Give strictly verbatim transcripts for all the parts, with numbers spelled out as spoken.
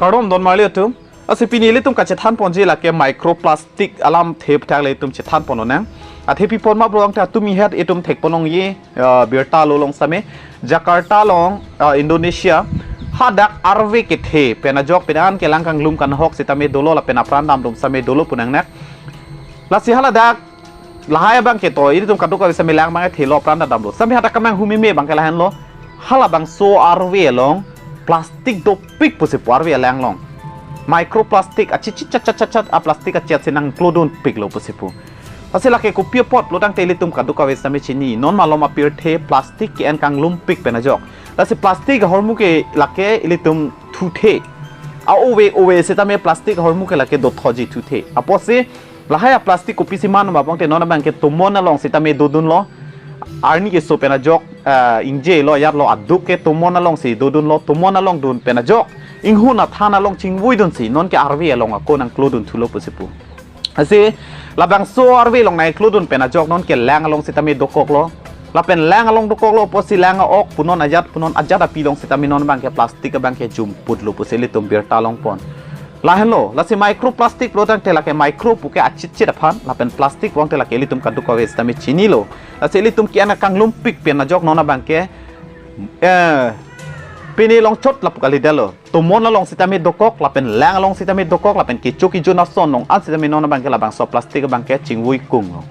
Kardom don marli atum. Lasi pini ilitum kachethan ponji lake microplastic alamthe aphuthak le itum chethan pon lonang. Athe pi apot ma pulote atum ihet itum thek pon longji, eh, birta lo along sitame. Jakarta along, eh, Indonesia. Hadak arve kethe pen ajok penang kelang kanglum kanhok sitame dolo lapen apran damdom sitame dolo pu nangnak. Lasi haladak lahai abangke to, ilitum kadokave sitame lang abangke thelo apran damdamlo. Sitame hadak kemanghu meme abangke lahenlo. Halabangso arve along plastic dopik pusi pu arve alang along. Microplastic achit chit chat chat chat chat a plastic achet si nangklodunpiklo pusi pu. Lasi lake kopi apot pulotangte ilitum kadokave sitame chini. Non malom apirthe plastic ke-en kanglumpik pen ajok. Lasi plastic ahormu ke lake ilitum thuthe. A ove ove sitame plastic ahormu ke lake dothoji thuthe. Apotsi lahai a plastic kopisi man ma pulote non abangke tomon along sitame dodunlo. Arni keso pen ajok, ah, ingjelo ajatlo aduk ke tomon alongsi dodunlo, tomon along dun pen ajok. Inghun athan along chingvuidunsi nonke arve along ako nangklodun thulo pusi pu. Lasi labangso arve along nangklodun pen ajok nonke lang along sitame dokoklo. Lapen lang along dokoklo apotsi lang a-ok punon ajat punon ajat api along sitame non abangke plastic abangke jumputlo pusi ilitum birta long pon. Lahenlo, lasi microplastic pulotangte lake micro puke achit chit aphan, lapen plastic pulotangte lake ilitum kadokave sitame chinilo. Lasi ilitum ke-en kanglumpik pen ajok non abangke, eh, pine longchot lapu kalidetlo. Tomon along sitame dokok, lapen lang along sitame dokok, lapen kecho kejun ason along an sitame non abangke labangso plastic abangke chingvui kunglo.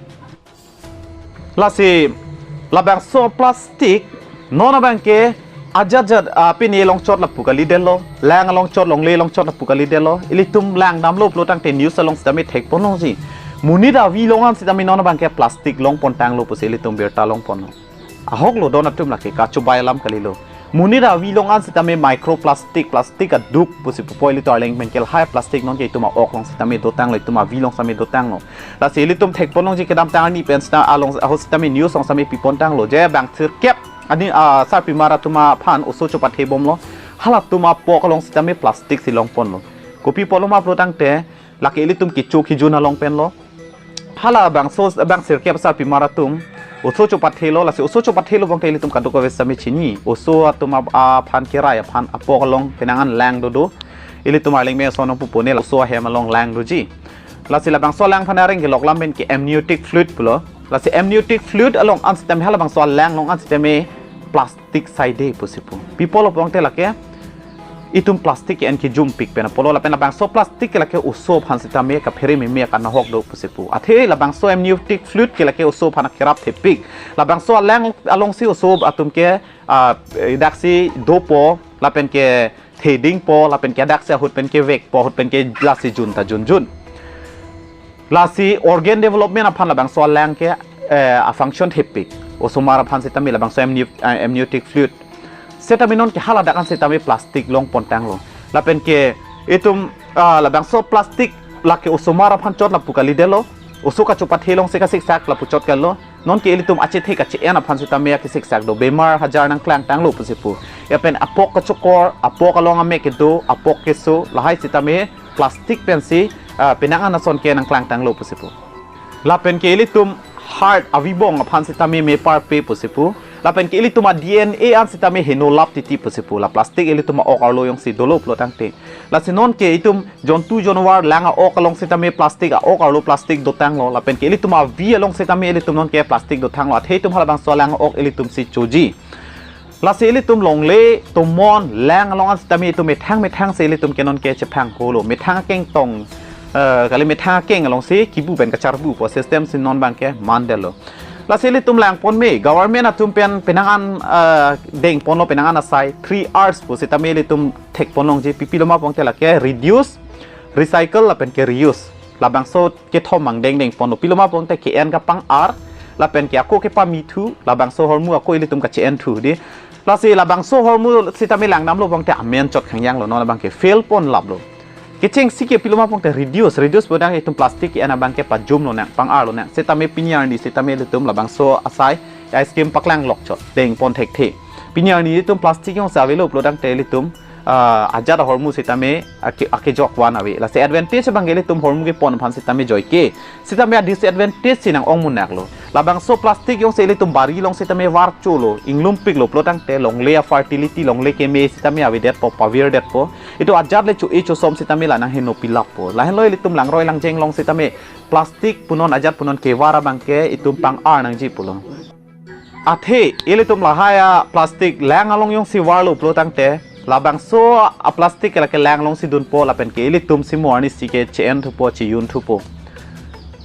Lasi labangso plastic non abangke ajat ajat, ah, pine longchot lapu kalidetlo, lang longchot longle longchot lapu kalidetlo. Ilitum langdamlo pulotangte news along sitame thek pon longji. Monit avi along an sitame non abangke plastic long pon tanglo pusi ilitum birta long ponlo. Ahoklo don atum lake kachobai alam kalilo. Monit avi along an sitame microplastic, plastic aduk pusi pupo ilitum arleng abangke lahai plastic nonke itum a-ok along sitame dotanglo, itum avi along sitame dotanglo. Lasi ilitum thek pon longji kedamtang arni pen sita along ahut sitame news along sitame pi pon tanglo je bang sirkep ani, ah, sarpimar atum aphan oso chopathe bomlo. Halatum apok along sitame plastic si long ponlo. Kopi apotlo ma pulotangte lake ilitum kecho kejun along penlo. Halabangso bang sirkep sarpimar atum oso chopathelo, lasi oso chopathelo pulotangte ilitum kadokave sitame chini. Oso atum ap-, aphan kerai aphan apok along penang an lang dodo. Ilitum arleng me ason nangpupone la oso ahem along lang doji. Lasi labangso lang aphan areng kelok alam pen ke amniotic fluid pulo. Lasi amniotic fluid along an sitame halabangso alang along an sitame plastic saide pusi pu. Pi apotlo pulotangte lake itum plastic ke-en kejumpik pen apotlo, lapen labangso plastic ke lake oso aphan sitame kaphere meme kanahok do pusi pu. Athe labangso amniotic fluid ke lake oso aphan kerap thepik. Labangso alang alongsi oso atum ke, ah, daksi dopo, lapen ke thedingpo, lapen ke daksi ahut pen kevekpo, ahut pen ke lasi jun ta junjun. Lasi organ development aphan labangso alang ke, eh, a-function thepik. Osomar aphan sitame labangso amni-, ah, amniotic fluid. Sitame nonke haladak an sitame plastic long pon tanglo. Lapen ke itum, ah, labangso plastic lake osomar aphan chot lapu kalidetlo. Oso kachopathe alongsi kasiksak lapu chot kalilo. Nonke ilitum achethe kache-en aphan sitame akisiksak do. Bemar hajar nangklang tanglo pusi pu. Lapen apok kachokor, apok along amek kedo, apok keso, lahai sitame plastic pensi, ah, penang an ason ke nangklang tanglo pusi pu. Lapen ke ilitum heart avibong aphan sitame meparpe pusi pu. Lapen ke ilitum a-D N A an sitame henolap titi pusi pu. La plastic ilitum a-ok arlo jongsi dolo pulotangte. Lasi nonke itum jontu jonwar lang a-ok along sitame plastic, a-ok arlo plastic dotanglo. Lapen ke ilitum avi along sitame ilitum nonke plastic dotanglo. Athe itum halabangso alang a-ok ilitum si choji. Lasi ilitum longle, tomon, lang along an sitame itum methang methang si ilitum ke nonke chephang holo. Methang akeng tong, eh, kali methang akeng alongsi kibu pen kacharbupo system si non abangke mandetlo. Lasi ilitum lang pon me, government atum pen penang an, eh, deng ponlo penang an asai, three R's pu sitame ilitum thek pon longji, pi pilo ma pulotangte lake reduce, recycle lapen ke reuse. Labangso kethom mang deng deng ponlo, pilo ma pulotangte ke-en kapang-ar, lapen ke ako kepamithu, labangso ahormu ako ilitum kache-enthu di. Lasi labangso ahormu sitame langdamlo pulotangte amen chot khangjanglo, non abangke fail pon laplo. Kechengsi ke pilo ma pulotangte reduce, reduce pulotangte itum plastic ke-en abangke pajumlo nang, pang-arlo nang. Sitame pini arni sitame ilitum labangso asai, ice cream paklang lok chot, deng pon thekthe. Pini arni itum plastic jongsi avelo pulotangte ilitum ah, ajat ahormu sitame ake, akejok van ave. Lasi advantage abang ilitum hormu kepon aphan sitame joike. Sitame a disadvantage si nang-ong munak lo. Labangso plastic jongsi ilitum bari along sitame varcho lo, inglumpik lo pulo tangte longle a fertility, longle keme sitame avedetpo, pavirdetpo. Itum ajat le cho-e chosom sitame la nangheno pilappo. Lahenlo ilitum langroi langjeng along sitame plastic punon ajat punon kevar abang ke itum pang-ar nangji pulo. Athe ilitum lahai a plastic lang along jongsi varlo pulo tangte, labangso a plastic ke lake lang alongsi dunpo lapen ke ilitum simo arnisi ke che-en thupo, chejun thupo.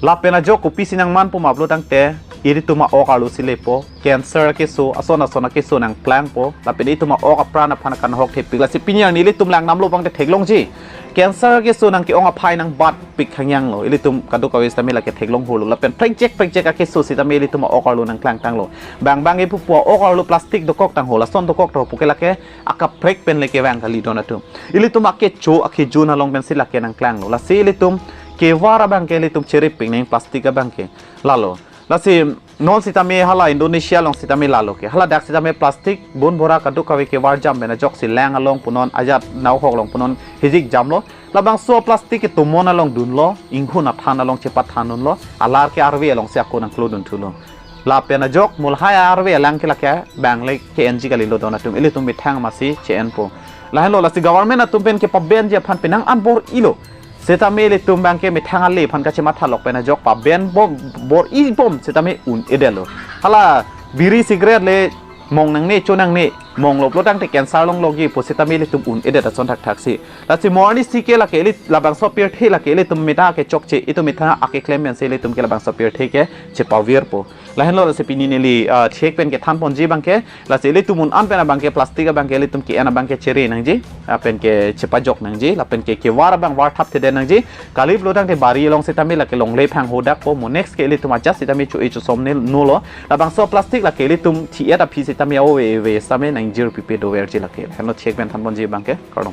Lapen ajok kopisi nangmanpo ma pulo tangte, ilitum a-ok arlo si lepo, cancer akeso, ason ason akeso nangklangpo, lapen itum a-ok apran aphan kanahok thepik. Lasi pini arni ilitum lang namlo abang te theklongji. Cancer akeso nang ke-ong aphai nangbatpik hangyang lo. Ilitum kadokave sitame lake theklong holo. Lapen prekjek prekjek akeso sitame ilitum a-ok arlo nangklangtang lo. Bang bang ipupu a-ok arlo plastic dokok tang ho, lason dokok tang ho puke lake akaprek pen le kevang kali don atum. Ilitum akecho akejun along pensi lake nangklang lo. Lasi ilitum kevar abang ke ilitum cheripik nang plastic abang ke. Lalo. Lasi non sitame hala Indonesia along sitame lalo ke. Haladak sitame plastic bon bora kadokave kevar jam pen ajoksi lang along punon ajat nau hok along punon hijik jamlo. Labangso plastic ke tomon along dunlo, inghun athan along chepathan dunlo, alar ke arve alongsi ako nangklo dun thulo. Lapen ajok mo lahai arve alang ke lake bang le ke-enji kalilo don atum, ilitum methang masi che-enpo. Lahenlo lasi government atum pen kepabenji aphan penang an bor-ilo. Sitame ilitum abang ke methang ale aphan kachematha lok pen ajok paben bom, bor-i bom sitame un-edetlo. Hala biri cigarette le mong nangne, cho nangne, monglo pulo tangte cancer longlo ji pu sitame ilitum un-edet ason thakthak si. Lasi mo arnisi ke lake ili labangso pirthe lake ilitum meta kechokche, itum methang akeklem pensi ilitum ke labangso pirthe ke chepavirpo. Lahenlo lasi pini neli, ah, thek pen kethan ponji abang ke, lasi ilitum un an pen abang ke plastic abang ke ilitum ke-en abang ke chere nangji, lapen ke chepajok nangji, lapen ke kevar abang var thap thede nangji. Kali pulo tangte bari along sitame lake longle phang hodakpo, mo next ke ilitum ajat sitame cho-e chosom ne nolo. Labangso plastic lake ilitum thi-et aphi sitame ove ove sitame nangjirpipe doverji lake. Lahenlo thek pen than ponji abang ke, kardom.